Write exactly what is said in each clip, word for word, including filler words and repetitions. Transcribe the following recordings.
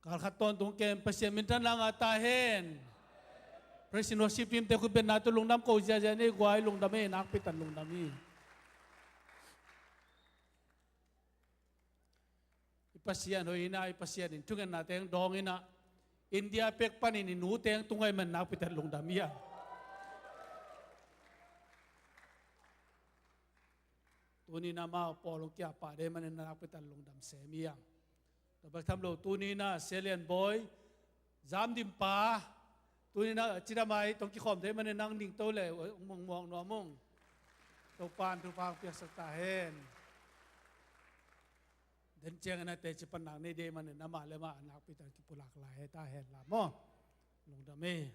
Kalkhat tawntung kem Pasian minthanna ngah ta hen. Praise and worship team te khut bengna tawh lungdam ko ziazia nei guai, lungdam ei, nakpi takin lungdam hi. I Pasian hoih in ah, i Pasian in thungetna teng dawng in ah, India pek panin i nu teng tung ahih manin nakpi takin lungdam hi a. Tuni in amau pawl hong kia pah ding manin nakpi takin lungdam sem hi a. Tua bek tham lo, tuni in ah Sia Lian Bawi, Zam Dim pa, tuni in ah cidam a i tawh kikhawm thei manin nang ding to le hong muang muang nuam ung. Topa'n thupha hong piaksak ta hen. Den ciangin a teci pannak nei ding manin amah le amah nakpi takin kipulak lai ta hen la maw. Lungdam ei.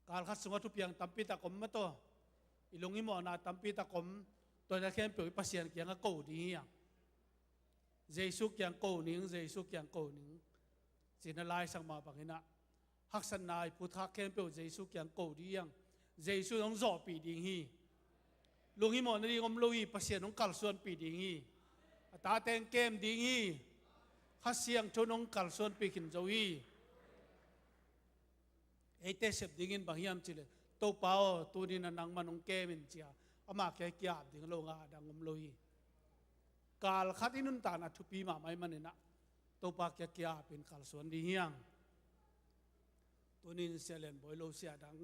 Kalkhat sungah thupiang tampi tak om mah tawh, i lunghimawhna tampi tak om. Tua khempeuh i Pasian kiangah ko ding hi hang. Jesu kiang ko ning, Jesu kiang ko ning, ci-in a Lai Siangtho mah bangin ah, haksatna i phutkhak khempeuh Jesu kiang ko ding hi hang. Jesu in hong zawhpih ding hi. Lunghimawh nading om lo hi, Pasian hong kalsuanpih ding hi. A ta teng kem ding hi. Kha Siangtho in hong kalsuanpih khin zo hi. Eite sep dingin bang hiam cih leh, Topa aw, tuni in ah nangman hong kem in, ci-a amah kia kia-ap ding lo, a dang om lo hi. Kalkhat i nuntakna thupi mahmah ahih manin ah, Topa kia kia-ap in kalsuan ding hi hang. Tuni in Sia Lian Bawi lo sia dang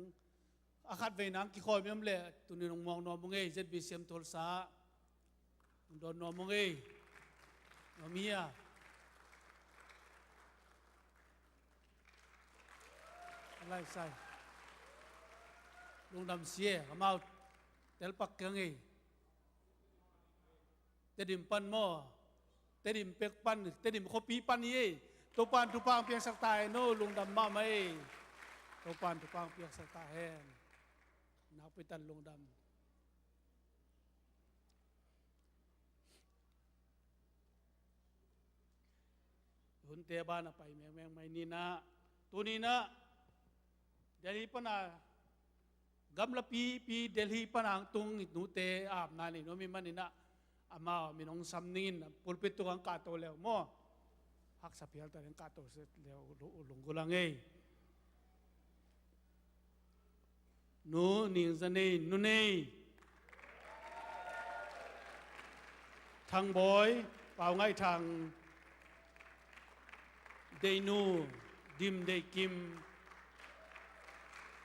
a khatvei nang kikhawm i om leh, tuni in hong muang nuam ung ei, Z B C M Tulsa. Hong dawn nuam ung ei. Nuam hi a. Lai sai. Lungdam sia, amau telpak keng ei. Tedim pan maw. Tedim pek pan, Tedim khuapi pan hi ei. Topa'n thupha hong piaksak ta hen aw, lungdam mahmah ei. Topa'n thupha hong piaksak ta hen. Nakpi takin lungdam. Hunte a ban a pai mengmeng mai ni in ah, tuni in ah Delhi pan a, gamla pipi Delhi pan a hong tung i nute a apna nei nuam i hih manin ah, amau min hong sam ning in, pulpit tungah hong kahto le uh maw. Haksa phial takin hong kahto le uh, lunggulh hang ei. Nu Ning Za Nei, Nu Nei Thang Bawi, Pau Ngaih Thang, Deih Nu Dim Deih Kim,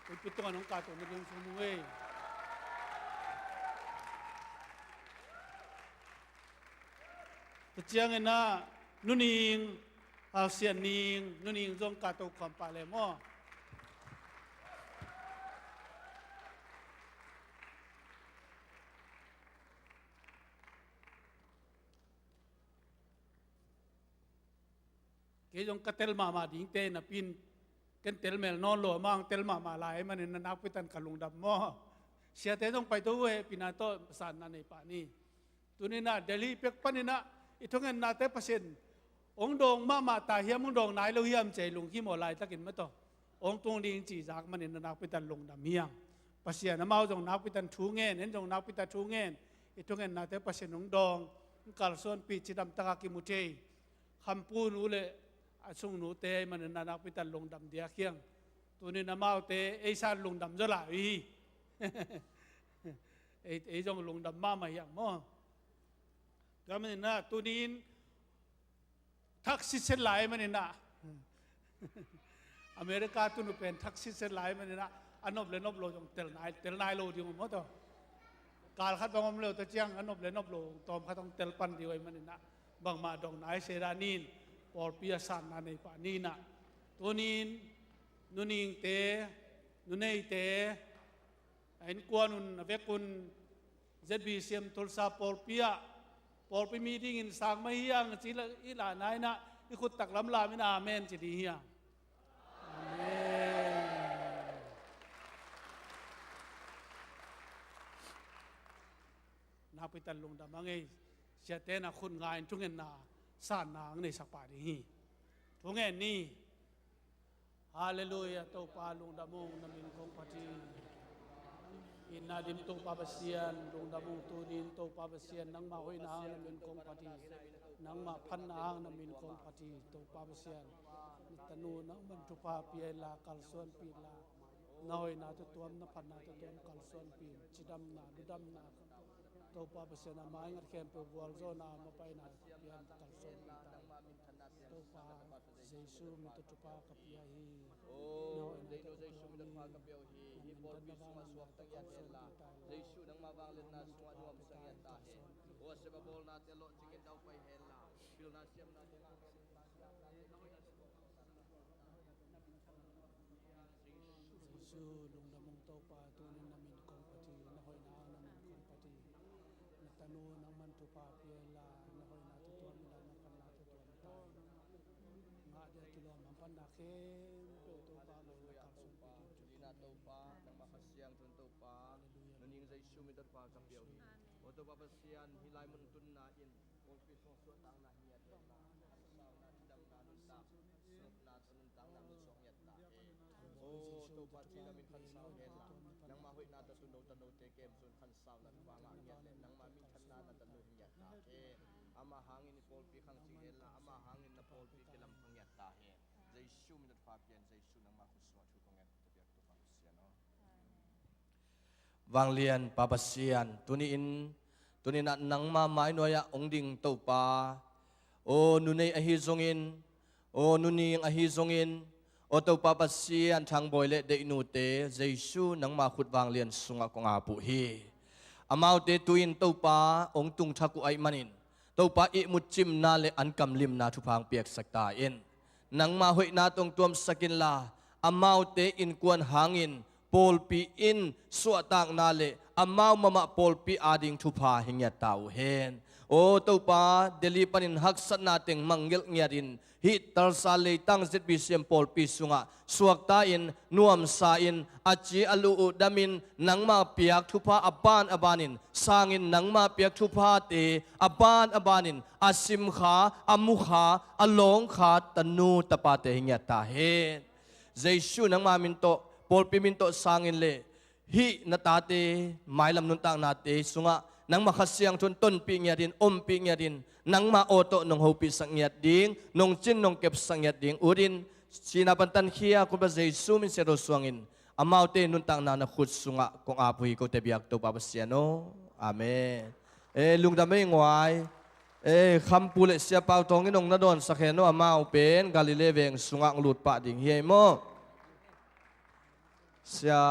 pulpit tungah nong kahto nading sung ung ei. Tua ciangin ah Nu Ning, Hau Sian Ning, Nu Ning zong kahto khawm pah le maw. Kei zong ka tel mahmah dingte napi-in, ken tel mel nawn lo, amah hong tel mahmah lai ahih manin nakpi takin ka lungdam maw. Siate zong paito uh hehpihna tawh sanna nei pah ni. Tuni in ah Delhi pek panin ah i thungennate Pasian hong dawng mahmah ta hiam, hong dawng nai lo hiam ci-a i lunghimawh laitakin mah tawh hong tung ding cih zak manin nakpi takin lungdam hi hang. Pasian amau zong nakpi takin thu ngen, en zong nakpi takin thu ngen. I thungennate Pasian hong dawng, hong kalsuanpih, cidam takin kimu thei. Khampu nu le a sungnute ahih manin nakpi takin lungdam diak hi hang. Tuni in amaute ei san lungdam zaw lai uh hi. Ei, ei zong lungdam mahmah hi hang maw. Tua manin ah tuni in thak sitset lai manin ah, America tunu pen thak sitset lai manin ah, a nop le nop lo zong tel nai, tel nai lo ding uh maw tawh. Kal khat bang om lo, tua ciang a nop le nop lo tawm khat hong tel pan ding uh ahih manin ah, bangmah dong nai se dah ni in, pawlpi a sanna nei pah ni in ah. Tuni in Nu Ningte, Nu Neite, a innkuan un, a vek un, Z B C M Tulsa pawlpi ah, pawlpi meeting in sang mah hi hang ci la, i la nai in ah, i khut taklam lam in amen ci ding hi hang. Amen. Nakpi takin lungdam hang ei, siate na khut nga in thungetna sanna hong neisak pah ding hi. Thungen ni. Halleluiah, Topa lungdam ung, na min kong phat hi. Itna dim Topa Pasian, lungdam ung. Tuni-in Topa Pasian, nangmah hoihna hang na min kong phat hi. Nangmah phatna hang na min kong phat hi. Topa Pasian, na tanu nangman thupha pia inla, kalsuanpih inla, na hoihna tuamtuam, na phatna tuamtuam kalsuanpih in. Cidamna, ludamna, Topa Pasian, a mai ngat khempeuh gualzawhna, mapaina pia in, kalsuanpih ta in. Topa, Jesu min tawh thupha ka pia hi. O, Deihnu Jesu min tawh thupha ka pia uh hi. Hih pawlpi sungah suakta ngiat hen la, Jesu nangma vangliatna sungah nuamsa ngiat ta hen. O, a sep a bawlnate lawhcing in daupai hen la, pilna siamnate ngah Jesu, lungdam ung Topa, tuni-in na min kong phat hi, na hoihna hang na min kong phat hi. Na tanu nangman thupha pia inla, na hoihna tuamtuam inla, na phatna tuamtuam ta in. Ngah dia kilawm hamphatna khempeuh Topa, na hoihna kalsuanpih ding. Tuni-in Topa, nangmah Kha Siangtho in Topa, Halleluiah. Nunning Jesu min tawh thupha ka pia uh hi. Amen. O Topa Pasian, hih lai mun tunna in pawlpi sung suahtakna hi ngiat hen la, khansauna, cidamna, nuntak, sungupna tawh nuntakna nunsuak ngiat ta hen. O Topa, tuni-in na min khansau hen la, nangmah hoihna tawh tuuno tanote kem sun khansauna thupha ngah ngiat leh, nangmah minthanna na tanu hi ngiat ta hen. Amah hangin i pawlpi khangcing hen la, amah hangin na pawlpi kilampha ngiat ta hen. Jesu min tawh thupha pia in, Jesu nangmah khut sungah thu kong ngen, ka biak Topa Pasian aw. Vanglian Pa Pasian, tuni-in, tuni-in ah nangma mainuai-ah hong ding Topa, aw nunei ahi zongin, aw nuning ahi zongin, aw Topa Pasian, Thangbawi le Deihnute, Jesu nangma khut vanglian sungah kong ap uh hi. Amaute tu-in Topa hong tungthak uh ahih manin, Topa ihmut cimna le an kamlimna thupha hong piaksak ta in. Nangma hoihna tawh hong tuamsak inla, amaute innkuan hangin pawlpi in suahtakna le amau mahmah pawlpi ading thupha hi ngiat ta uh hen. Aw Topa, Delhi panin haksatna teng mangngilh ngiatin hih Tulsa leitang Z B C M pawlpi sungah suakta in, nuamsa in, a ci a lu uh damin, nangma piak thupha a ban a banin sangin, nangma piak thuphate a ban a banin a simkha, a mukha, a lawngkha tanu tapate hi ngiat ta hen. Jesu nangma min tawh, pawlpi min tawh sangin le hih na tate mailam nuntaknate sungah nangma Kha Siangtho in tonpih ngiatin, ompih ngiatin, nangma aw tawh nong hopihsak ngiat ding, nong cin nong kepsak ngiat ding utin, sihna pan tankhia Kumpipa Jesu min siangtho suangin amaute nuntakna na khut sungah kong ap uh hi, kote biak Topa Pasian aw. Amen. E, lungdam ei nguai. E, Khampu le Sia Pau Thawng in hong na dawnsak hen aw, amau pen Galilee veng sungah hong lut pah ding hi ei maw? Sia,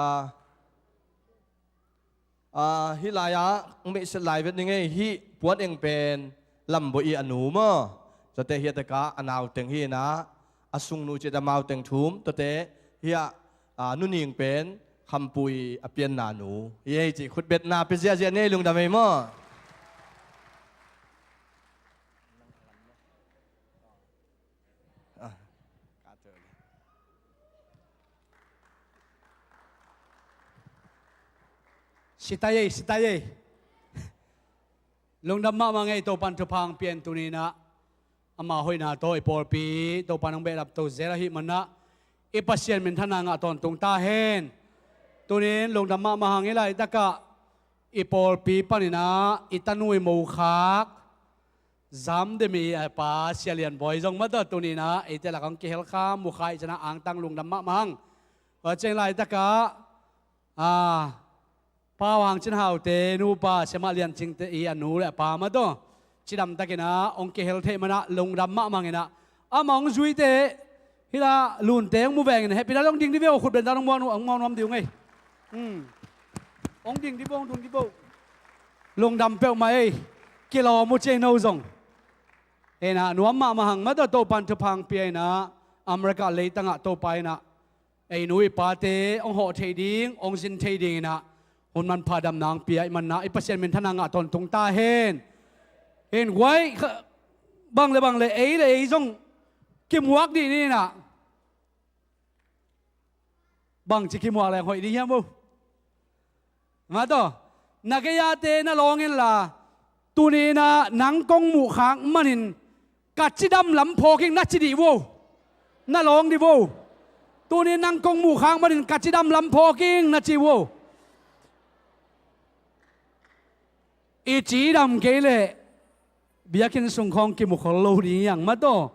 a, hih lai-ah hong meihset lai vet ning ei. Hih Puan Eng pen Lambawi i a nu maw? Tate hih a taka a nauteng hi inah, a sungnu cih a mauteng thum, tate hih a, a, Nu Ning pen Khampu i a pianna nu hi ei cih khutbetna pia ziahziah ni ei, lungdam ei maw? Ah, ka tel. Sitai ei, sitai ei. Lungdam mahmah ing ei, Topan thupha hong pia in tuni inah. Ama hoihna tawh i pawlpi Topan hong behlap to zel ahih manah i Pasian minthanna ngah tawntung ta hen. Tuni in lungdam mahmah hang, hih laitakah i pawlpi paninah i tanu i mokhak Zam Demi a pa Sia Lian Bawi zong mataw tuni inah eite lakah hong kihel kha, mu kha i ciangah angtang, lungdam mahmah hang. Tua ciang laitakah, a, Pa Wang Cin Haute nupa Sia Mah Lian Cingte i a nu le a pa mataw cidamtakinah hong kihel theih manah lungdam mahmah inah, amah hong zuite, hih lah Lunte hong mu vengin hehpihna le hong ding dih ve aw, khut beng dan hong muak nuam, hong muak nuam dih ung ei. Hmm. Hong ding dih bo, hong ding dih bo. Lungdam peuhmah ei. Kilawm uh ci ei, no zong. Inah nuam mahmah hang mataw, Topan thupha hong pia inah, America leitangah Topa inah ei nu i pate hong hawh theih ding, hong zin theih dinginah hun manpha damna hong pia ahih manah i Pasian minthanna ngah tawntung ta hen. Hin guai kha, bang le bang le ei le ei zong kimuak dih ni inah. Bangci kimuak leng hoih ding hiam bo? Mataw, na gei-ate na lawng inla, tuni inah nang kong muhkhak manin ka cidam lam phawk ing na ci dih vo. Na lawng dih vo. Tuni nang kong muhkhak manin ka cidam lam phawk ing na ci vo. I cidam kei leh biakinn sung khawng kimu khol lo ding hi hang maw taw.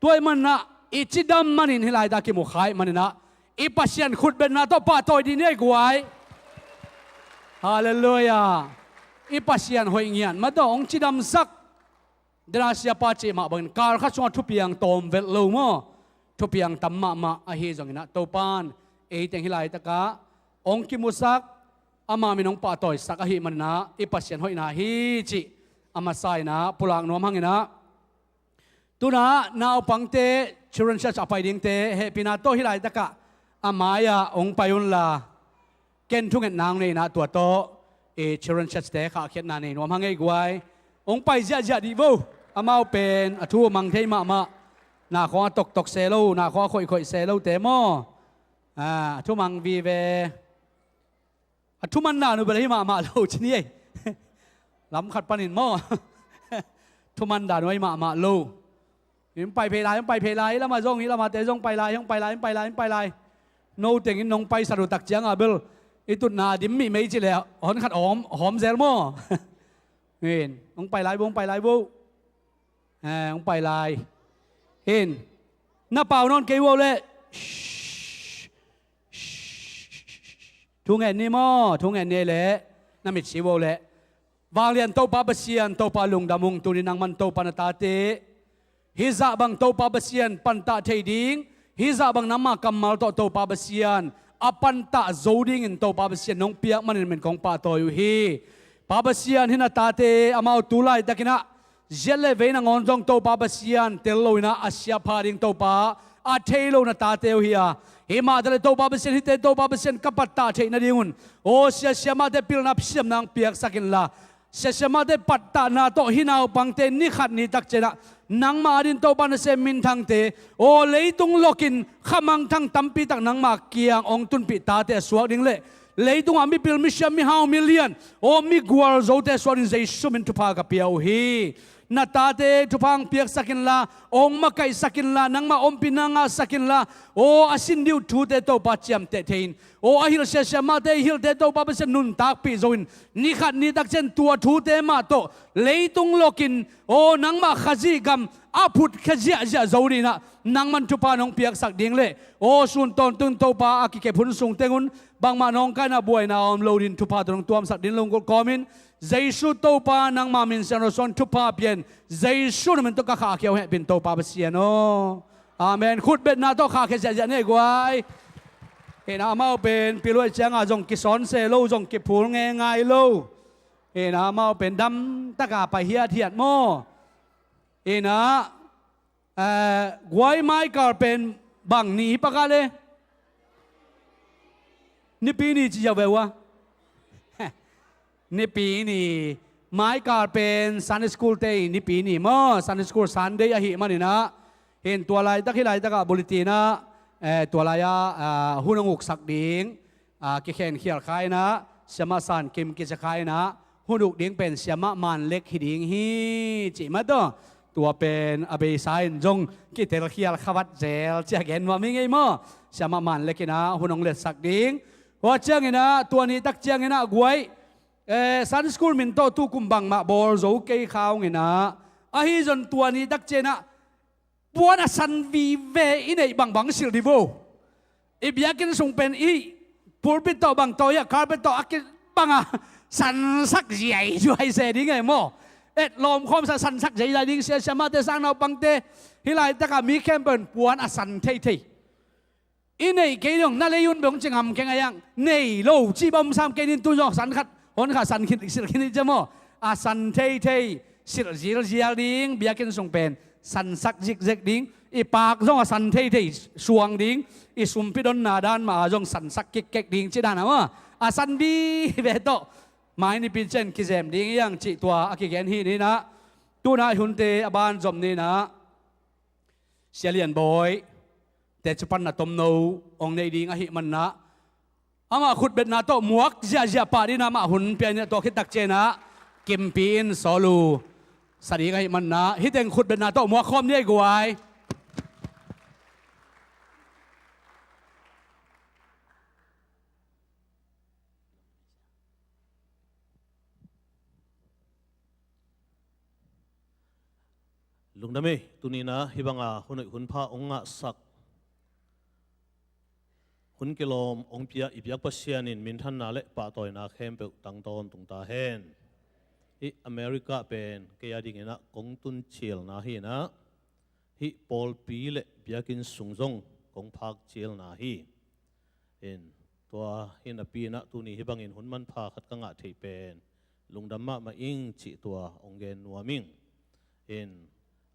Tua ahih manin ah i cidam manin hih laitak kimu kha ahih manin ah i Pasian khutbetna tawh pahtawi dih ni ei guai. Halleluiah. I Pasian hoih ngiat maw taw, hong cidamsak. Dena siapa cih mah bangin kal khat sungah thupiang tawm velh lo maw? Thupiang tam mahmah ahi zongin ah Topa'n eiteng hih laitakah hong kimusak, ama min hong pahtawisak ahih manin ah i Pasian hoihna hi cih a masa in ah pulak nuam hang in ah. Tu-in ah naupangte, children church a pai dingte hehpihna tawh hih laitakah a mai-ah hong pai unla, ken thungetna hong nei in ah tua tawh i children church-te khahkhiatna nei nuam hang ei guai. Hong pai ziahziah dih vo. Amau pen a thu mang thei mahmah. Na khawng a toktok se lo, na khawng a khoihkhoih se lote maw? A thu mang vive. A thuman dan uh bel ahi mahmah lo ci ni ei. Lam khat panin maw? Thuman dan uh ahi mahmah lo. Hong pai phei lai, hong pai phei lai, hih lamah zong, hih lamahte zong pai lai, hong pai lai, hong pai lai, hong pai lai. No teng in nong paisat uh tak ciangah bel i tutna dim mihmei ci leh hon khat hawm, hawm zel maw? Hong pai lai vo, hong pai lai vo. Eh, hong pai lai. Hin. Na pau nawn kei uh leh. Shh. Shh. Thu ngen ni maw? Thu ngen ni leh. Na mitsi uh leh. Vanglian Topa Pasian, Topa lungdam ung, tuni nangman Topa na tate hih zah bang Topa Pasian pantah thei ding, hih zah bang nangma kammal tawh Topa Pasian a pantah zo dingin Topa Pasian nong piak manin min kong pahtawi uh hi. Pa Pasian, hih na tate amau tu laitakin ah ziat le vei nangawn zong Topa Pasian tel lo in ah a sia pha ding Topa a thei lo na tate uh hi a, hih mah taleh Topa Pasian, hihte Topa Pasian ka pattah theih nadingun aw sia siamahte pilna siamna hong piaksak inla, sia siamahte pattahna tawh hih naupangte ni khat ni tak ciangin ah nangmah adingin Topa nasem minthangte aw leitung lokin khamangthang tampi tak nangmah kiang hong tunpih tate a suak ding leh leitungah mipil, misiam, mihau, milian aw migualzote suak dingin Jesu min thupha ka pia uh hi. Na tate thupha hong piaksak inla, hong makaihsak inla, nangmah ompihna ngahsak inla, aw a sin ding uh thute Topa ciamteh thei in, aw a hilh sia siamahte hilhte Topa Pasian nuntakpih zo in, ni khat ni tak ciang tua thute mah tawh leitung lokin aw nangmah Khazih gam a phutkhia ziahziah zo dingin ah nangman thupha nong piaksak ding leh aw sun tawntung Topa a kikep hun sung teng un bangmah nawngkaina buaina a om lo dingin thupha tawh nong tuamsak dingin lunggulh kawmin Jesu Topa nangma min siangtho suangin thupha pia in, Jesu na min tawh ka khahkhia uh hehpih in Topa Pasian aw. Amen. Khutbetna tawh khahkhia ziahziah ni ei guai. Hi in ah amau pen piluai ciangah zong kisawn se lo, zong kiphul ngeingai lo. Hi in ah amau pen damtaka pai hiathiat maw? Hi in ah Eh, guai maikal pen bang ni hi pak a le? Nipi ni ci ziau ve ua. Nipi ni. Maikal pen Sunday school te i nipi ni maw, Sunday school Sunday ahih manin ah. Hi in tua laitak hih laitakah bulletin ah, eh, tua lai-ah, ah, hun hong uksak ding. A, kikhenkhial kha in ah, siamah San Kim kici kha in ah, hun uk ding pen siamah Man Lek hi ding hi, cih mah tawh. Tua pen a beisa in zong kitelkhial kha vat zel, ci a gen nuam hi ngei maw. Siamah Man Lek in ah, hun hong letsak ding. Hua ciangin ah, tua ni tak ciangin ah, guai, eh, Sunday school min tawh tu kum bangmah bawl zo kei kha ung in ah. Ahi zong tua ni tak ciangin ah, puan a san vive i neih bangbang silh dih vo. I biakinn sung pen i pulpit tawh bang tawh i a carpet tawh a kibang a sansak ziaizuai se ding e maw? Et lawmkhawm sa sansak ziaizai ding, sia siamahte sang naupangte hih laitakah mi khempeuh in puan a san theithei. I neih kei dong na lei un beng ci ngam keng a iang nei lo cih bang sam kei nin tu zawk san khat hon khat san khit silh khin i cia maw? A san theithei silh zilzial ding, biakinn sung pen sansak zikzek ding, i paak zong a san theithei suang ding, i sumpi donna dan mah a zong sansak kikkek ding ci dan a maw? A san vive tawh mai nipi ciang kizem ding iang cih tua a kigen hi ninah. Tunah i hunte a ban zom ninah. Sia Lian Bawi te cu panna tomno hong nei ding ahih manah amah khutbetna tawh muak ziahziah pah dingin amah hun pia in, tua khit tak ciangin ah kimpi in sawl uh sa ding ahih manah hih teng khutbetna tawh muak khawm ni ei guai. Lungdam ei, tuni-in ah hih banga hun hoih hun pha hong ngahsak, hun kilawm hong pia i biak Pasian in minthanna le pahtawina khempeuh tangtawn tung ta hen. Hih America pen kei a dingin ah kong tun cilna hi-in ah, hih pawlpi le biakinn sung zong kong phak cilna hi. In, tua hi napi-in ah tuni hih bangin hun manpha khat ka ngah theih pen lungdam mahmah ing cih tua hong gen nuam ing. In,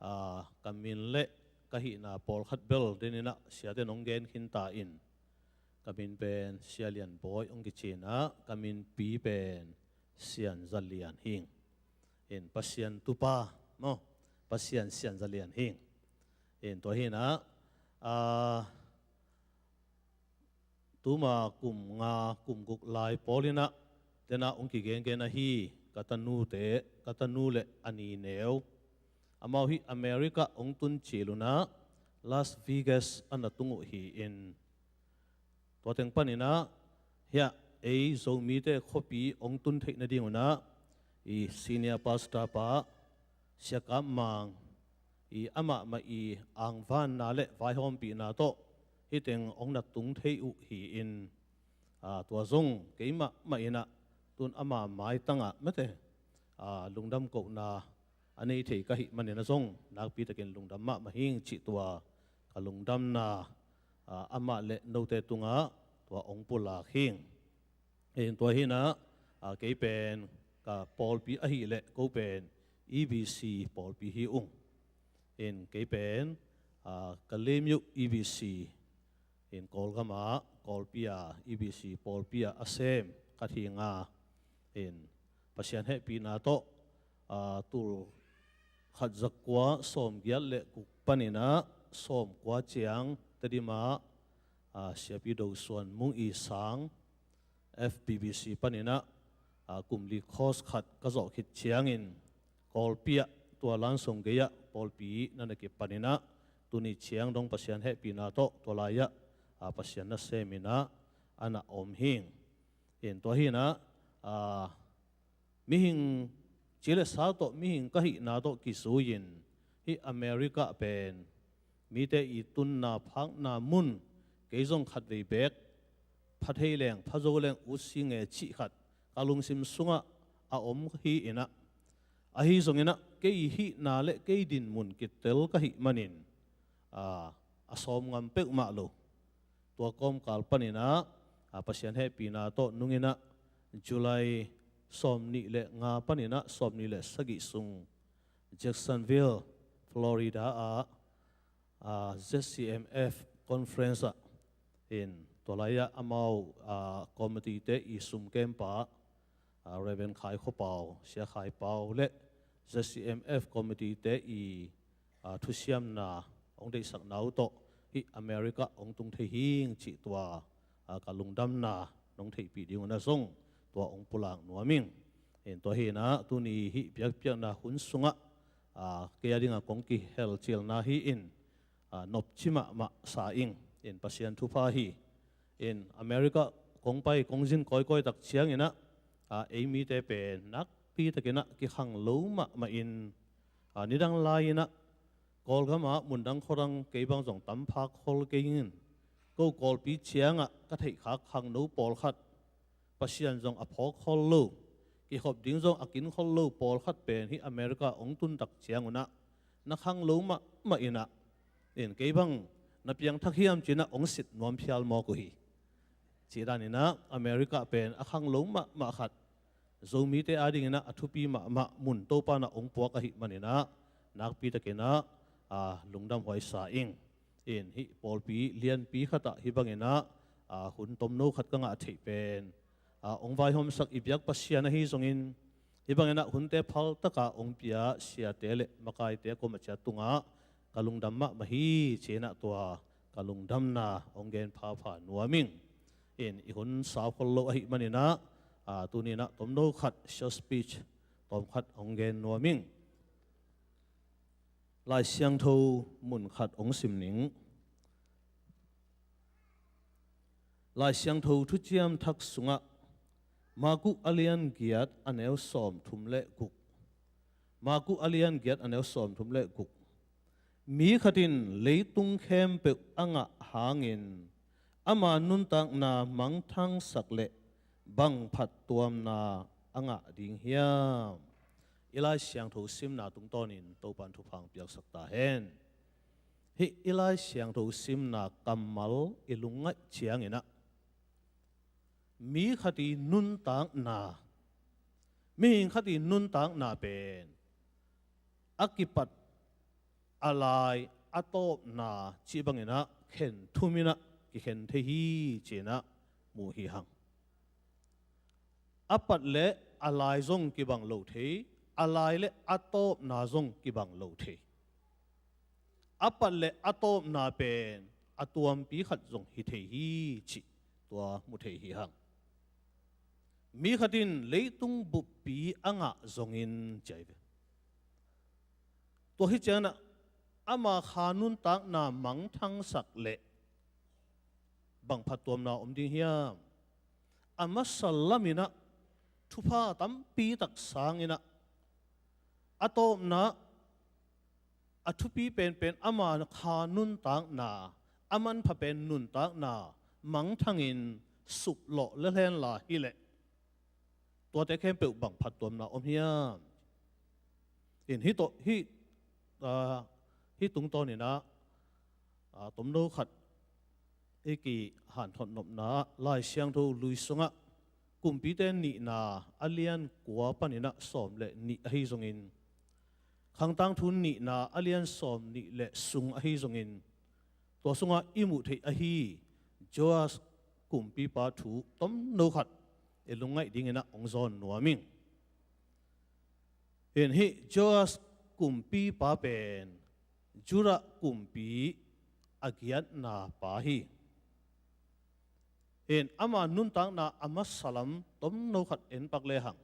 a, ka min le ka hihna pawlkhat bel den-in ah siate in hong gen khin ta in, ka min pen Sia Lian Bawi hong kici-in ah, ka minpi pen Sian Za Lian hi ing. In, Pasian tupa maw, Pasian Sian Za Lian hi ing. In, tua hi-in ah, a, tuma kum nga kum guk lai pawl-in ah, den ah hong kigengen ahi ka tanute, ka tanu le a nineu, amau hih America hong tun cil un ah, Las Vegas a na tung uh hi-in, tua teng panin ah hih ei Zomite khuapi hong tun theih nading un ah, i senior pastor pa Sia Kap Mang, i amah mah i angvanna le vaihawmpihna tawh hih teng hong na tung thei uh hi-in, a, tua zong kei mahmah in ah tun ama maitang ah mate, a, lungdam kohna a nei thei ka hih manin ah zong nakpi takin lungdam mahmah hi ing cih tua ka lungdamna, a, amah le note tungah tua hong pulak hi ing. In, tua hi-in ah, a, kei pen ka pawlpi ahih leh ko pen E B C pawlpi hi ung. In, kei pen, a, Kalaymyo E B C, in, Kawlgam ah Kawlpi a, E B C pawlpi ah a sem khat hi ing a. In, Pasian hehpihna tawh, a, tul khat za kua sawmgiat le guk panin ah sawmkua ciang Tedim ah, a, Siapi Do Suan Mung i sang F B B C panin ah, a, kum li course khat ka zawh khit ciangin Kawlpi ah tua Langsong gei ah pawlpi na na kipan in ah, tuni ciang dong Pasian hehpihna tawh tua lai-ah, a, Pasian nasem in ah a na om hi ing. In, tua hi-in ah, a, mihing ci le sa tawh mihing ka hihna tawh kizui-in hih America pen mite i tunna phakna mun, kei zong khatvei beek pha thei leng pha zo leng ut si nge cih khat ka lungsim sungah a om hi-in ah, ahi zongin ah kei hihna le kei dinmun kitel ka hih manin, a, a sawm ngam peuhmah lo. Tua kawmkal panin ah, a, Pasian hehpihna tawh nung in ah July sawmnih le nga panin ah sawmnih le sagih sung Jacksonville, Florida ah, a, Z C M F conference ah, in, tua lai-ah amau, a, committee-te i sumkempa, a, Reverend Khai Khua Pau, Sia Khai Pau le Z C M F committee-te i, a, thusiamna hong deihsakna uh tawh hih America hong tung thei hi ing cih tua, a, ka lungdamna nong theihpih ding un ah zong tua hong pulak nuam ing. In, tua hi-in ah tuni hih biakpiakna hun sungah, a, kei a dingah kong kihel cilna hi-in, a, nopci mahmah sa ing. In, Pasian thupha hi. In, America kong pai kong zin kawikawi tak ciangin ah, a, ei mite pen nakpi takin ah kikhang lo mahmah in, a, nidang lai-in ah Kawlgam ah mundang khuadang kei bang zong tam phak khol kei ing. Ko Kawlpi ciangah ka theihkhak khangno pawlkhat, Pasian zong a phawk khol lo, kikhop ding zong a kin khol lo pawlkhat pen hih America hong tun tak ciang un ah na khang lo mahmah in ah, in, kei bang na piangthak hiam ci-in ah hong sit nuam phial mawk uh hi. Cih danin ah America pen a khang lo mahmah khat, Zomite a dingin ah a thupi mahmah mun Topa in ah hong puak ahih manin ah nakpi takin ah, a, lungdam huai sa ing. In, hih pawlpi lianpi khat ah hih bangin ah, a, hun tomno khat ka ngah theih pen, a, hong vaihawmsak i biak Pasian ahi zongin, hih bangin ah hunte phal taka hong pia siate le makaite kuamah ciat tungah ka lungdam mahmah hi ci-in ah tua ka lungdamna hong gen phapha nuam ing. In, i hun sau khol lo ahih manin ah, a, tuni-in ah tomno khat short speech tawm khat hong gen nuam ing. Lai Siangtho mun khat hong sim ning. Lai Siangtho Thuciam Thak sungah Marku a lian giat a neu sawmthum le guk. Marku a lian giat a neu sawmthum le guk. Mi khat in leitung khempeuh a ngah hangin ama nuntakna mangthangsak leh bang phattuamna a ngah ding hiam? I Lai Siangtho simna tungtawnin Topan thupha piaksak ta hen. Hih i Lai Siangtho simna kammal i lungngaih cianginah mi khat i nuntakna, mihing khat i nuntakna pen a kipat, a lai, a tawpna cih banginah khen thuminah kikhen thei hi, cinah mu hi hang. A pat le a lai zong kibang lo thei, a lai le a tawpna zong kibang lo thei. A pat le a tawpna pen a tuampi khat zong hi thei hi, cih tua mu thei hi hang. Mi khat in leitung buppi a ngah zongin ci ahi ve. Tua hi cianah ama kha nuntakna mangthangsak leh bang phattuamna om ding hiam? A masa laminah thupha tampi tak sanginah a tawpna, a thupi penpen ama kha nuntakna, a manpha pen nuntakna mangthangin suplawh lel henla hileh tuate khempeuh bang phattuamna om hiam? In hih tawh, hih, ah, hih tungtawninah, ah, tomno khat i kihanthawn nopna ah Lai Siangtho Lui sungah Kumpite nihna a lian kua paninah sawm le nih ahi zongin, Khangtangthu nihna a lian sawm nih le sung ahi zongin, tua sungah i muh theih ahi Joas kumpipa thu tomno khat i lungngaih dinginah hong zawn nuam ing. In hih Joas kumpipa pen Judah kumpi a giatna pa hi. In ama nuntakna a masa lam tomno khat en pak lehang,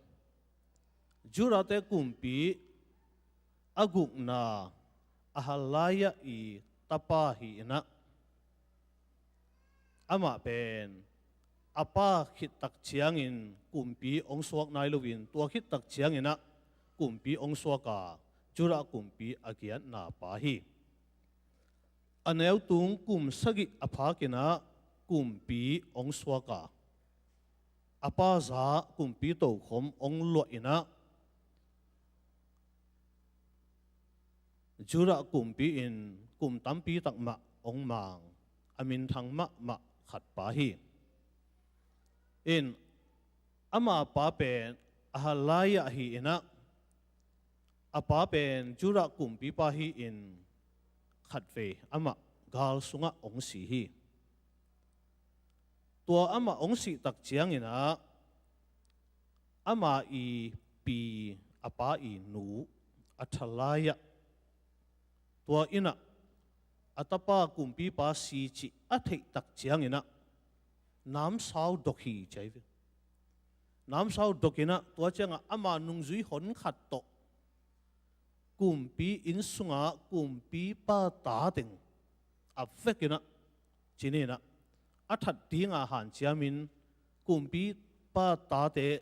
Judahte kumpi a gukna Athaliah i tapa hi inah, amah pen a pa khittak ciangin kumpi hong suak nai loin, tua khittak cianginah kumpi hong suak a, Judah kumpi a giatna pa hi. A neutung kum sagih a phakinah kumpi hong suak a, a pa za kumpi tokhom hong luah inah, Judah kumpi in kum tampi tak mah hong mang, a minthang mahmah khat pa hi. In ama pa pen Athaliah hi inah, a pa pen Judah kumpipa hi-in khatvei amah gal sungah hong si hi. Tua amah hong sihtak cianginah ama i pi, a pa i nu Athaliah, tua inah a tapa kumpipa si cih a theihtak cianginah namsau dok hi ci ahi ve. Namsau dokinah tua ciangah ama nungzui hon khat tawh kumpi inn sungah kumpipa tateng a vekinah, cininah a that dinga hanciamin kumpipa tate,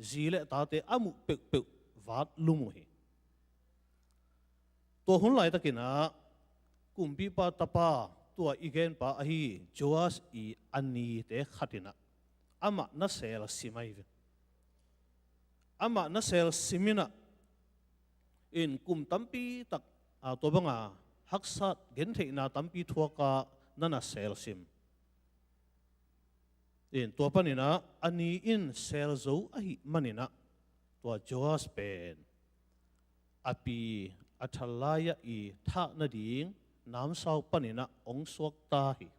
zi le tate a muh peuhpeuh vat lum uh hi. Tua hun laitakinah kumpipa tapa, tua i genpa ahi Joas i a nite khatinah amah na selsim ahi ve. Amah na selsim inah, in kum tampi tak, a, tua banga haksat gentheihna tampi thuaka na na selsim. In tua paninah a ni in sel zo ahih maninah tua Joas pen a pi Athaliah i thah nading namsau paninah hong suakta hi.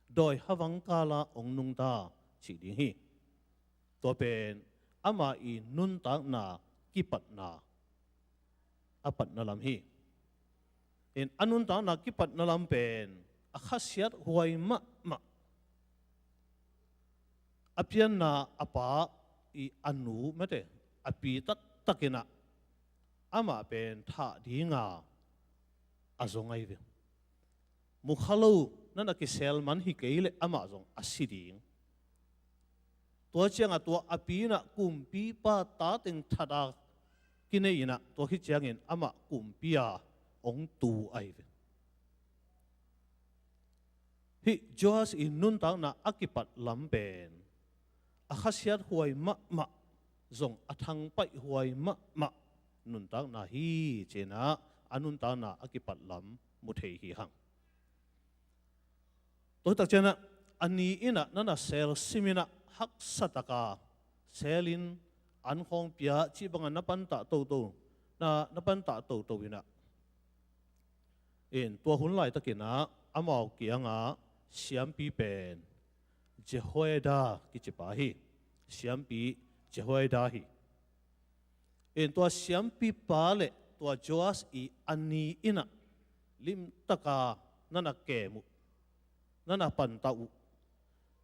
Dawi havang kala hong nungta cih ding hi. Tua pen ama i nuntakna kipatna a patna lam hi. In a nuntakna kipatna lam pen a khasiat huai mahmah. A pianna a pa i a nu mate, a pi taktakinah amah pen thah dinga a zong ahi ve. Mukha lo, na na kisel man hi kei leh amah zong a si ding. Tua ciangah tua a pi inah kumpipa tateng thata kinei inah tua khit ciangin amah kumpi-a hong tu ahi ve. Hih Joas i nuntakna a kipat lam pen a khasiat huai mahmah, zong a thangpaih huai mahmah nuntakna hi, ci-in ah a nuntakna a kipat lam mu thei hi hang. Tua hi tak ciangin ah a ni in ah na na sel sim in ah haksa takin sel in an khawng pia cih bangin na pantah toto, na, na pantah toto in ah, in tua hun laitakin ah amau kiangah siampi pen Jehoiada kici pa hi. Siampi Jehoiada hi. In tua siampipa le tua Joas i a ni in ah limtakin na na kem uh, na na pantah uh.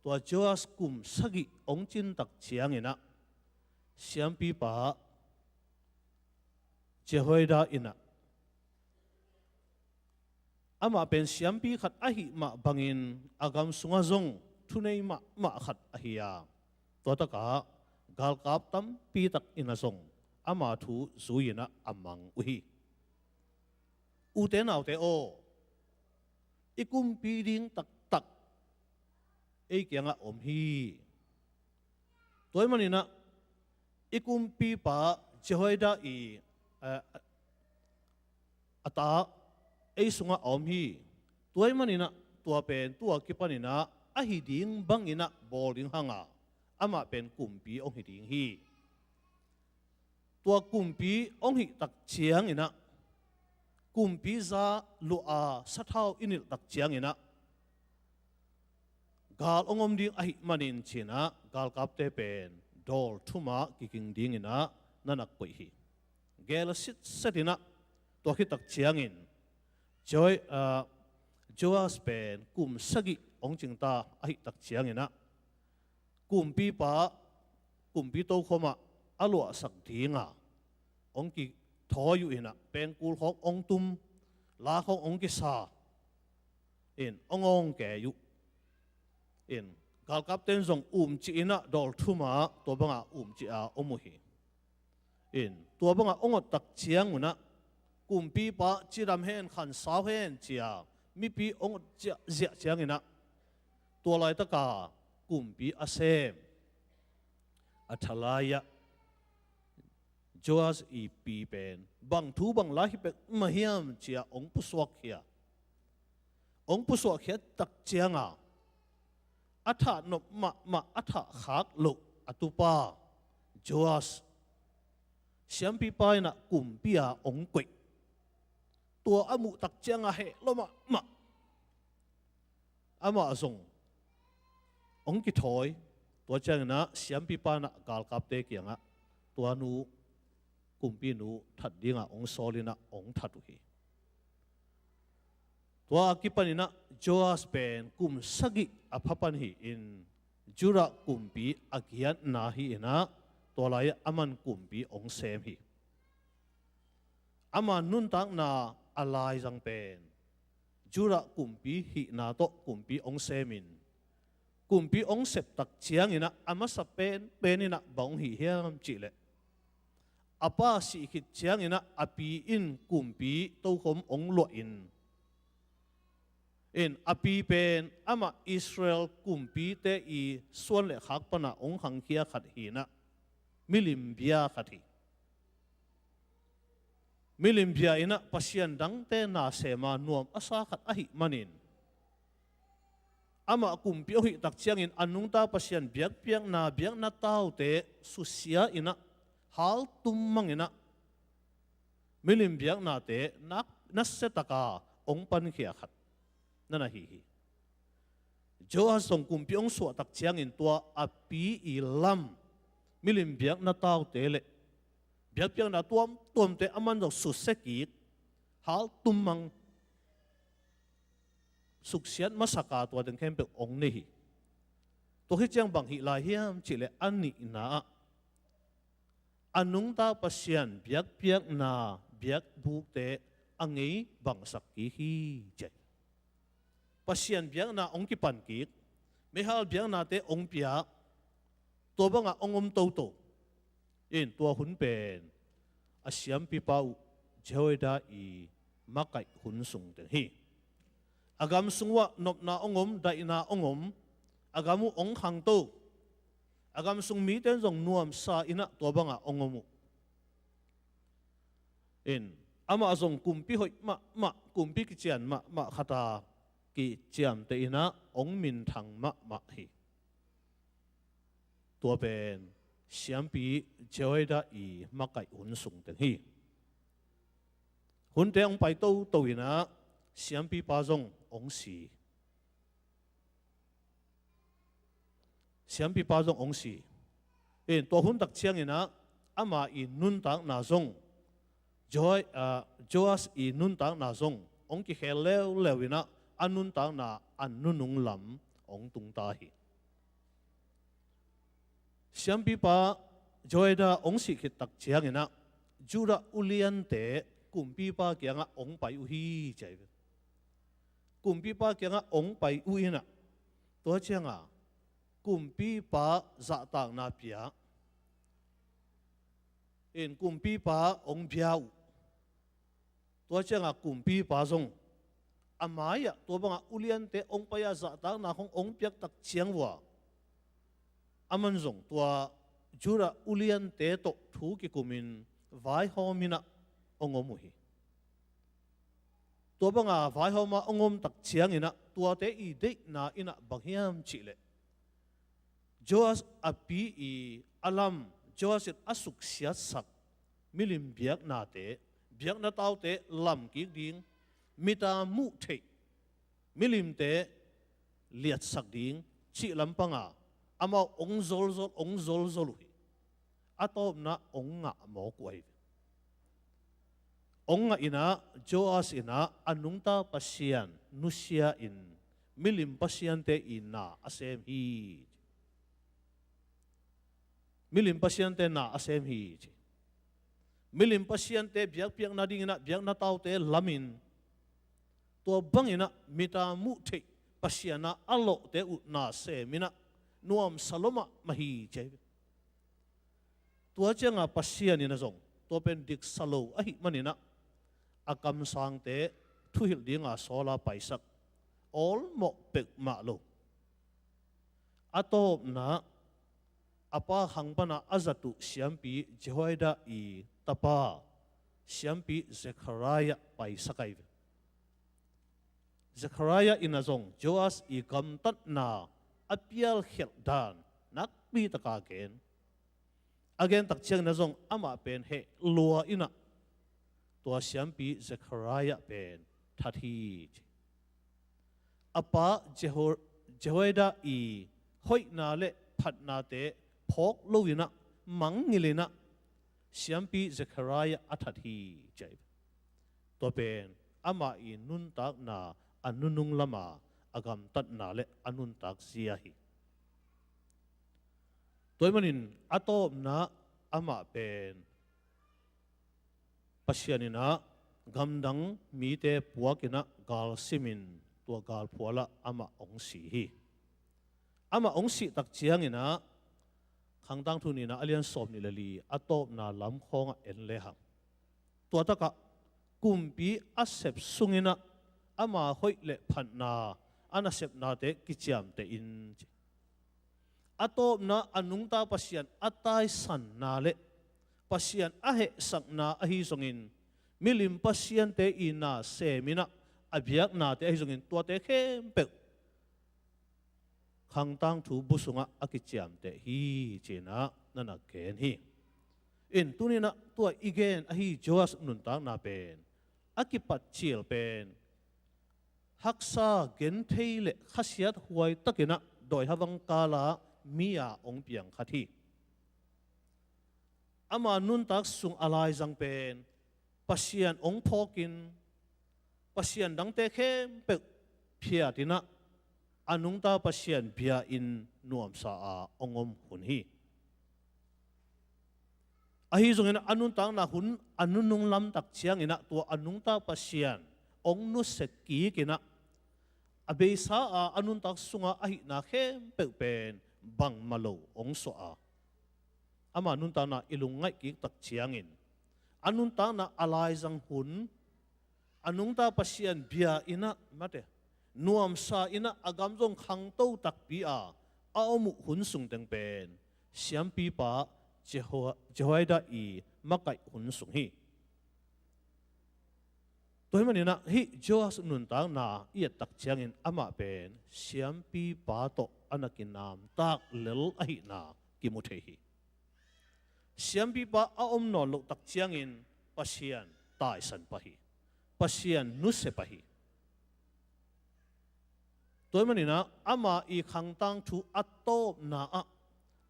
Tua Joas kum sagih hong cin tak ciangin ah siampipa Jehoiada in ah, amah pen siampi khat ahih mah bangin a gam sungah zong thunei mahmah khat ahi a, tua takah galkap tampi tak in ah zong ama thu zui in ah a mang uh hi. Ute naute aw, i kumpi ding taktak ei kiangah om hi. Tua ahih manin ah i kumpipa Jehoiada i, eh, a ta ei sungah a om hi. Tua ahih manin ah tua pen tua kipanin ah a hi ding bangin ah bawl ding hang a, amah pen kumpi hong hi ding hi. Tua kumpi hong hih tak ciangin ah, kumpi za luah a sathau i nilh tak ciangin ah, gal hong om ding ahih manin ci-in ah galkapte pen dawl thum ah kiking dingin ah na na koih hi. Gel a sitset in ah, tua khit tak ciangin Joy, ah, Joas pen kum sagih hong cingta ahih tak ciangin ah, kumpipa, kumpi tokhom ah a luahsak ding a hong kithawi uh in ah, pengkul khawng hong tum, la khawng hong kisa, in hong awngkei uh. In galkapte in zong umcih in ah dawl thum ah tua bangah umcih a om uh hi. In tua bangah hong ot tak ciangun ah, kumpipa cidam hen, khansau hen ci-a mipi hong ot ziahziah ciangin ah, tua laitaka kumpi a sem Athaliah, Joas i pi pen bang thu bang la hi peuhmah hiam ci-a hong pusuakkhia. Hong pusuahkhiat tak cianga a thahnop mahmah, a thahkhak loh a tupa Joas, siampipa in ah kumpi-a hong koih. Tua a muh tak cianga heh lua mahmah. Amah zong hong kithawi. Tua ciangin ah siampipa in ah galkapte kiangah tua nu, kumpinu that dingah hong sawl in ah hong that uh hi. Tua a kipanin ah Joas pen kum sagih a pha pan hi-in, Judah kumpi a giatna hi-in ah, tua lai-ah aman kumpi hong sem hi. Ama nuntakna a laizang pen Judah kumpi hihna tawh kumpi hong semin, kumpi hong sep tak ciangin ah a masa penpen in ah bang hong hih hiam cihleh, a pa sih khit ciangin ah a pi in kumpi tokhom hong luahin, in a pi pen amah Israel kumpite i suan le khak pana hong khangkhia khat hi-in ah, milim bia khat hi. Milim bia in ah pasian dangte na sema nuam a sa khat ahih manin, amah kumpi hong hih tak ciangin a nungta pasian biakpiakna, biakna taute susia in ah, haltum mang in ah, milim biaknate nak, nasia taka hong pankhia khat na na hi hi. Joas zong kumpi hong suah tak ciangin tua a pi i lam, milim biakna taute le biakpiakna tuamtuamte aman zong susia kik, haltum mang, suksiat masaka tua teng khempeuh hong nei hi. Tua hi ciang bang hih lai hiam cihleh, a nihna ah a nungta pasian biakpiakna biakbukte a ngei bangsak kik hi, ci hi. Pasian biakna hong kipan kik, meihal biaknate hong pia, tua bangah hong om toto. In tua hun pen a siampipa uh Jehoiada i makaih hun sung teng hi. A gam sung uah nopna hong om, daihna hong om, a gam uh hong khangto, a gam sung mite in zong nuamsa in ah tua bangah hong om uh. In, amah zong kumpi hoih mahmah, kumpi kician mahmah khat a kiciamteh in ah hong minthang mahmah hi. Tua pen siampi Jehoiada i makaih hun sung teng hi. Hunte hong pai toto in ah siampipa zong hong si. Siampipa zong hong si. In, tua hun tak ciangin ah ama i nuntakna zong, Joi-, ah, Joas i nuntakna zong hong kikhel leuleu in ah a nuntakna a nunung lam hong tung ta hi. Siampipa Jehoiada hong sih khit tak ciangin ah Judah uliante kumpipa kiangah hong pai uh hi, ci hi. Kumpipa kiangah hong pai uh in ah, tua ciangah kumpipa zahtakna pia in, kumpipa hong bia uh. Tua ciangah kumpipa zong a mai-ah tua bangah uliante hong pai-a zahtakna khong hong piak tak ciang uh ah, aman zong tua Judah uliante tawh thu kikumin vaihawm in ah hong om uh hi. Tua banga vaihawm a hong om tak ciangin ah tuate i deihna in ah bang hiam cih leh, Joas a pi i a lam, Joas in a suksiatsak milim biaknate, biakna taute lam kik ding, mit a muh theih milimte liatsak ding cih lampanga amau hong zolzol, hong zolzol uh hi. A tawpna hong ngah mawk uh ahi ve. Hong ngah in ah Joas in ah a nungta Pasian nusia in milim pasiante i na a sem hi. Milim pasiante na a sem hi, ci. Milim pasiante biakpiakna dingin ah biakna taute lamin, tua bangin ah mit a muh theih Pasian a a lawhte uh na sem in ah nuamsa lua mahmah hi, ci hi. Tua cianga Pasian in ah zong tua pen diksa lo ahih manin ah a kamsangte thuhilh dinga sawl a paisak, awlmawh peuhmah lo. A tawpna a pa khang pana a zat uh siampi Jehoiada i tapa siampi Zekhariah paisak ahi ve. Zekhariah in ah zong Joas i gamtatna a pialkhialh dan nakpi taka gen. A gen tak ciangin ah zong amah pen heh lua in ah tua siampi Zekhariah pen that hi, ci. A pa Jeho-, Jehoiada i hoihna le phatnate phawk lo in ah, mangngilh in ah siampi Zekhariah a that hi, ci hi. Tua pen amah i nuntakna a nunung lama a gamtatna le a nuntak zia hi. Tua ahih manin a tawpna amah pen Pasian in ah gamdang mite puak in ah gal simin tua galphual ah amah hong si hi. Amah hong sih tak ciangin ah Khang Tangthu nihna a lian sawm nih le li a tawpna lam khawngah en lehang, tua takah kumpi a sep sungin ah ama hoih le phatna a nasepnate kiciamteh in, ci. A tawpna a nungta Pasian a taisanna le Pasian a hehsakna ahi zongin, milim pasiante i na sem in ah a biaknate ahi zongin, tuate khempeuh Khang Tangthu bu sungah a kiciamteh hi, ci-in ah na na gen hi. In, tuni-in ah tua i gen ahi Joas nuntakna pen a kipat cil pen haksa, genthei le khasiat huai takin ah dawi havang kala mi a hong piang khat hi. Ama nuntak sung a laizang pen Pasian hong phawkin, pasian dangte khempeuh phiat in ah a nungta Pasian bia-in nuamsa a hong om hun hi. Ahi zongin a nuntakna hun a nunung lam tak ciangin ah tua a nungta Pasian hong nusia kik in ah a beisa a a nuntak sunga ahihna khempeuh pen bangmah lo hong suah a, ama nuntakna i lungngaih kik tak ciangin a nuntakna a laizang hun a nungta Pasian bia in ah mate, nuamsa in ah a gam zong khangto takpi a a om uh hun sung teng pen siampipa Jeho-, Jehoiada i makaih hun sung hi. Tua ahih manin ah hih Joas nuntakna i et tak ciangin amah pen siampipa tawh a na kinamtak lel ahihna kimu thei hi. Siampipa a om nawn loh tak ciangin Pasian taisan pah hi. Pasian nusia pah hi. Tua ahih manin ah ama i khangtang thu a tawpna ah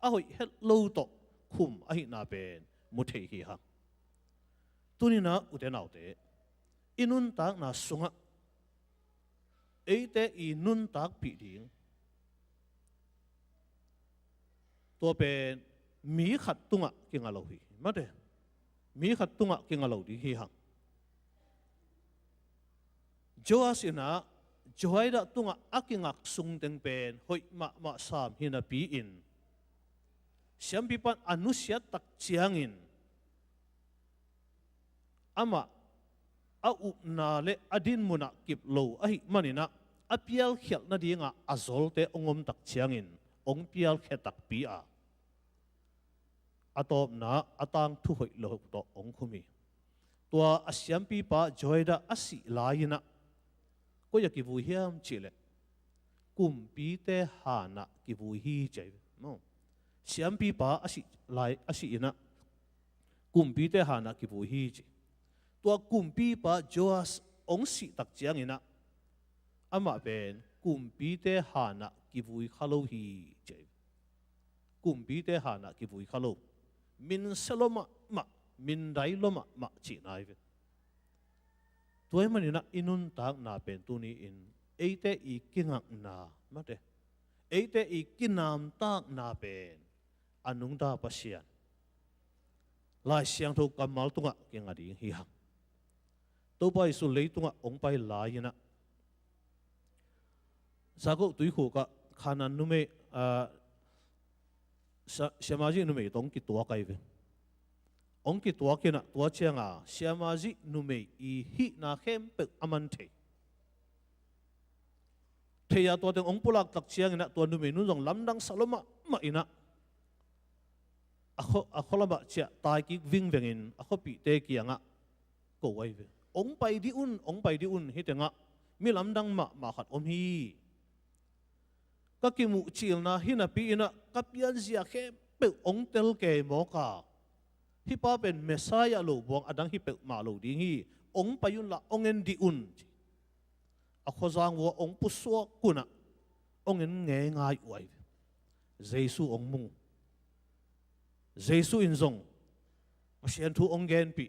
a hoih het lo tawh khum ahihna pen mu thei hi hang. Tuni-in ah ute naute, i nuntakna sungah eite i nuntakpih ding, tua pen mi khat tungah kinga lo hi. Mate, mi khat tungah kinga lo ding hi hang. Joas in ah Jehoiada tungah a kingak sung teng pen hoih mahmah sam hi napi-in, siampipa in a nusiat tak ciangin amah a upna le a dinmun ah kip lo ahih manin ah a pialkhialh nading a a zolte hong om tak ciangin hong pialkhia takpi a, a tawpna a tangthu hoih lo tawh hong khum hi. Tua a siampipa Jehoiada a sih lai-in ah koi ah kivui hiam cih leh kumpite han ah kivui hi ci hi. Maw? Siampipa a sih lai, a sih in ah kumpite han ah kivui hi ci. Tua kumpipa Joas hong sih tak ciangin ah amah pen kumpite han ah kivui kha lo hi ci hi. Kumpite han ah kivui kha lo. Min sia lua mahmah, min dai lua mahmah cihna hi ve. Tua ahih manin ah i nuntakna pen tuni-in eite i kingakna, mate, eite i kinamtakna pen a nungta Pasian, Lai Siangtho kammal tungah kinga ding hi hang. Topa Jesu leitungah hong pai lai-in ah Zakaw tuikhuk ah Khanan numei, ah, Sia-, Siamazih numei tawh hong kituak ahi ve. Hong kituak in ah tua ciang a Siamazih numei i hihna khempeuh a man thei. Thei a tua teng hong pulak tak ciangin ah tua numeinu zong lamdang sa lua mahmah in ah a khua, a khua lamah ciah tai kik vingvengin a khuapihte kiangah ko ahi ve. Hong pai dih un, hong pai dih un, hih tengah mi lamdang mahmah khat om hi. Ka kimuhcilna hi napi-in ah ka pianzia khempeuh hong tel kei mawk a, hih pa pen Messiah lo buang a dang hi peuhmah lo ding hi. Hong pai unla hong en dih un, ci. A khuazang vua hong pusuak un ah hong en ngeingai uh ahi ve. Jesu hong mu. Jesu in zong Pasian thu hong genpih.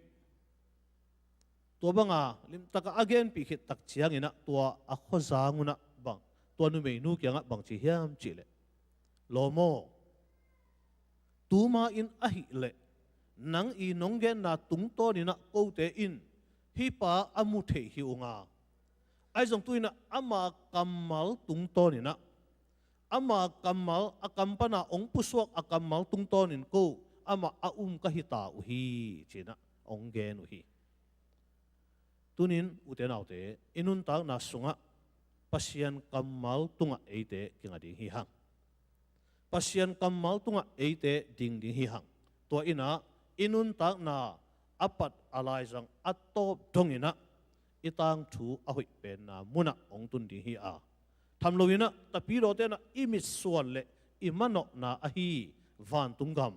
Tua banga limtaka a genpih khit tak ciangin ah tua a khuazang un ah bang, tua numeinu kiangah bang ci hiam cih leh, Lawm aw, tuma in ahih leh nang i nong genna tungtawnin ah kote in hih pa a mu thei hi ung a, ahi zong tu-in ah ama kammal tungtawnin ah, ama kammal, a kam pana hong pusuak a kammal tungtawnin ko amah a um ka hi ta uh hi, ci-in ah hong gen uh hi. Tunin ute naute, i nuntakna sungah Pasian kammal tungah eite kinga ding hi hang. Pasian kammal tungah eite ding ding hi hang. Tua in ah i nuntakna a pat a laizang a tawp dongin ah i tangthu a hoih penna munah hong tun ding hi a, tham loin ah tapidawte in ah i mitsuan le i manawhna ahi vantung gam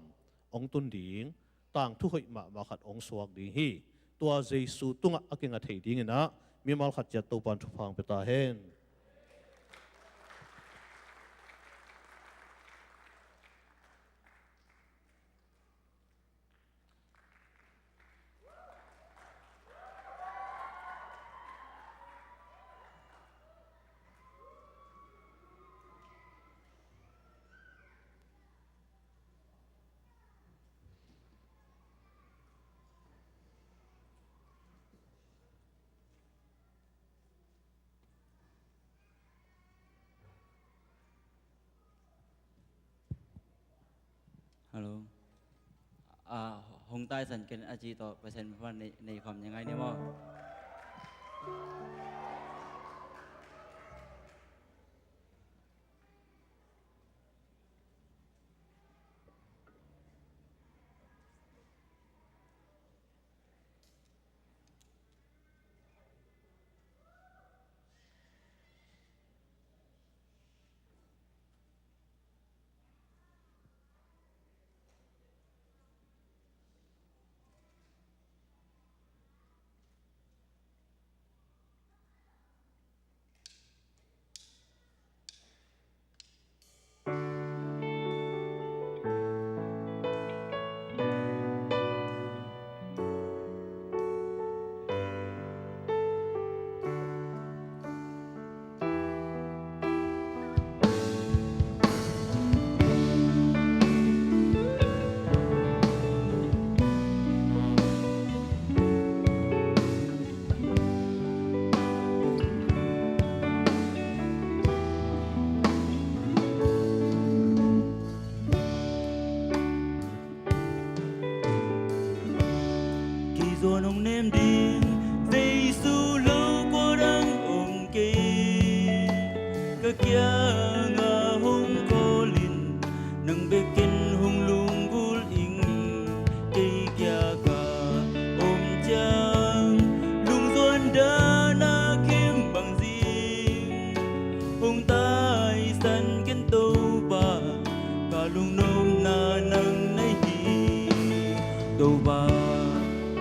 hong tun ding tangthu hoih mahmah khat hong suak ding hi. Tua Jesu tungah a kinga thei dingin ah mimal khat ciat Topa'n thupha hong pia ta hen. Hello. Ah, hong taisan ken a ci tawh Pasian min pan nei, nei khawm ni ngai ni maw. Kei zuan hong nem ding Jesu lo kua dang om kei. Ka kiangah hong kawl in, nang bekin hong lunggulh ing. Kei kiangah om ciang lungzuan dan a kim bang zing. Hong taisan ken Topa, ka lungnopna nang na hi. Topa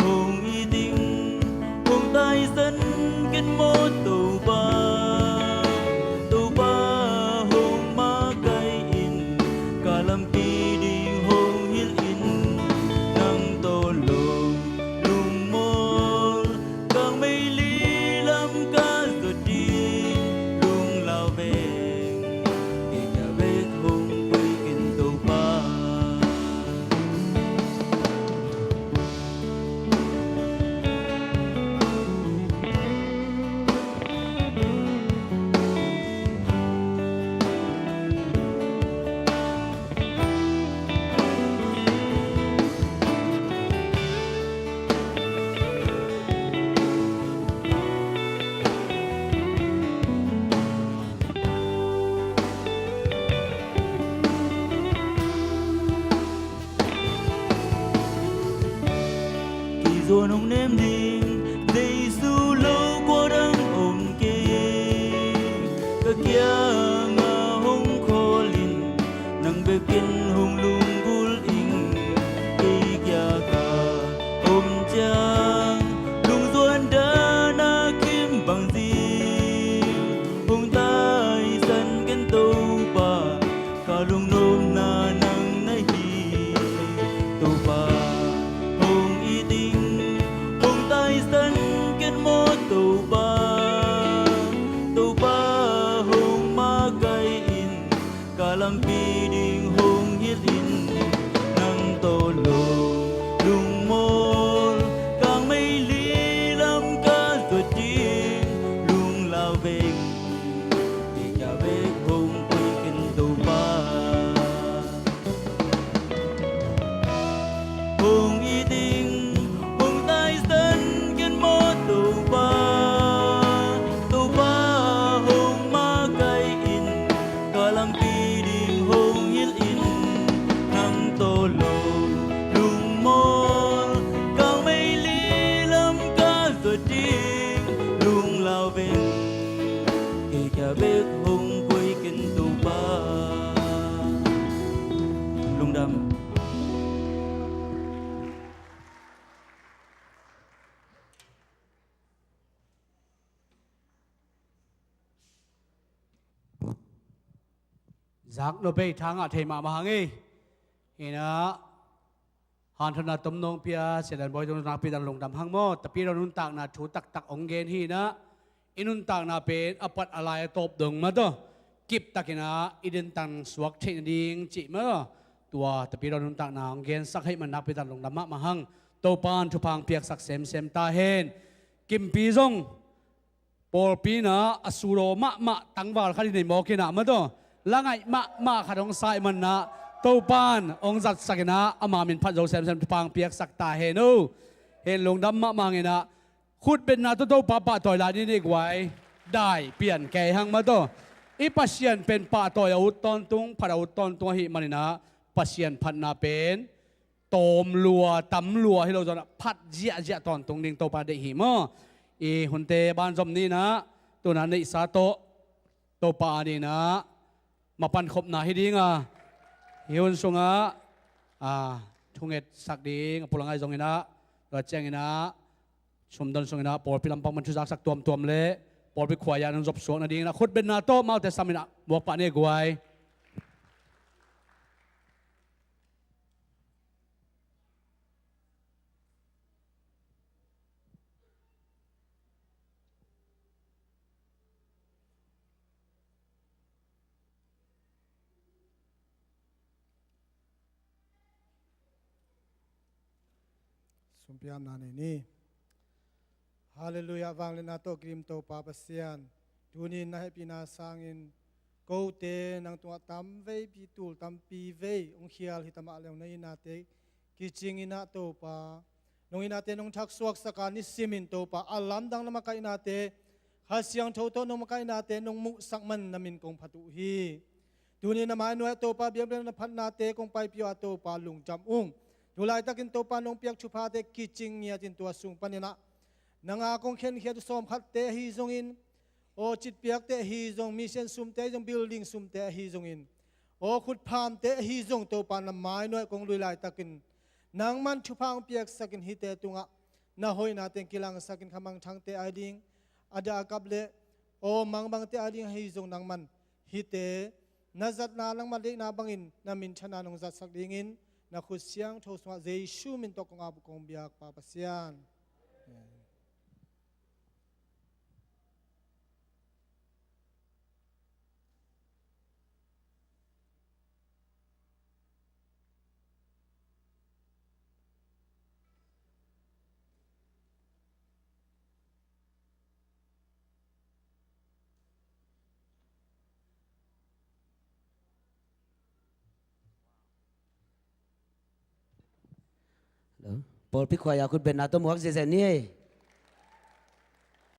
hong it ing, hong taisan ken maw Topa. Topa hong makaih in, ka lampi ding hong hilh in. Nang tawh lo lungmawl, kangmei li lam ka zuat ding. Lunglau veng, kei kiang bek hong koih ken Topa. Kei zuan hong nem ding Jesu lo kua dang om kei. Ka kiangah hong kawl in, nang bekin hong lunggulh ing. Kei kiangah om ciang lungzuan dan a kim bang zing. Hong taisan ken Topa, ka lungnopna nang na hi. Topa hong it ing, hong taisan ken maw Topa. Topa hong makaih in, ka lampi ding hong hilh in. Nang tawh lo lungmawl, kangmei li lam ka zuat ding. Lunglau veng, kei kiang bek hong koih ken Topa. Hong it ing, hong taisan ken maw Topa. Topa hong makaih in, ka lampi ding hong hilh in. Nang tawh lo lungmawl, kangmei li lam ka zuat ding. Lunglau veng, kei kiang bek hong koih ken Topa. Lungdam. Zak no bei thangah thei mahmah hang ei. Hi nah, hanthotna tomnong pia Siadan Bawi zong nakpi dan lungdam hang maw. Tapidaw nuntakna thu taktak hong gen hi nah. I nuntakna pen a pat a lai a tawp dong mah tawh kiptakin ah i dentang suak theih nading cih mah tawh, tua Tapidaw nuntakna hong gensak hei man nakpi dan lungdam mahmah hang. Topa'n thupha hong piaksak semsem ta hen. Kimpi zong pawlpi nah a sudaw mahmah tangval khat hi nei mawk hi nah mah tawh, la ngaih mahmah khat hong sa ih man nah Topa'n hong zatsak in ah ama min phat zo semsem thupha hong piaksak ta hen o. Hen lungdam mahmah hang in ah, khutbetna tawh Topa pahtawi lai ni, nei guai. Dai pian kei hang mah tawh. I Pasian pen pahtawi a ut tawntung, phat a ut tawntung ahih man in ah, Pasian phatna pen tawm lua, tam lua hi lo zaw in ah, phat ziahziah tawntung ding Topa deih hi maw. I hunte banzom ni nah, tu-in ah neihsa tawh Topa adingin ah mapankhopna hi ding a, hih hun sungah, a, thungetsak ding a pulangah zong in ah, tua ciangin ah sumdon sung in ah pawlpi lampang pan thuzaksak tuamtuam le pawlpi khuaiah nang zopsuak nadingin ah khutbetna tawh amaute sam in ah muak pah ni, guai. Sumpiamna nei ni. Halleluiah, vangliatna tawh kidim Topa Pasian, tuni-in na hehpihna sangin kote nang tungah tamveipi tul tampi vei hong khial hi ta mah leh, na itnate kicing in ah Topa, nong hihnate nong thaksuaksak a, nisimin Topa a lamdang na makaihnate, Kha Siangtho tawh nong makaihnate nong muhsak man na min kong phat uh hi. Tuni na mainuai ah Topa biakbiak na phatnate kong paipih uh a Topa lungdam ung. Tu laitakin Topa nong piak thuphate kicing ngiatin tua sung panin ah nang a kong khenkhiat uh sawmkhatte ahi zongin, aw citpiakte ahi zong, mission sumte ahi zong, building sumte ahi zongin, aw khutphamte ahi zong Topa na mainuai ah kong lui laitakin nangman thupha hong piaksakin hihte tungah na hoihna teng kilangsakin kha mangthangte a ding, a dah a kap le aw mangbangte a ding ahi zong nangman hihte na zatna nangman deihna bangin na minthanna nong zatsak dingin na khut siangtho sungah Jesu min tawh kong ap uh kong biak Pa Pasian. Amen. Hello. Pawlpi khua-ah khut betna tawh muak ziahziah ni ei.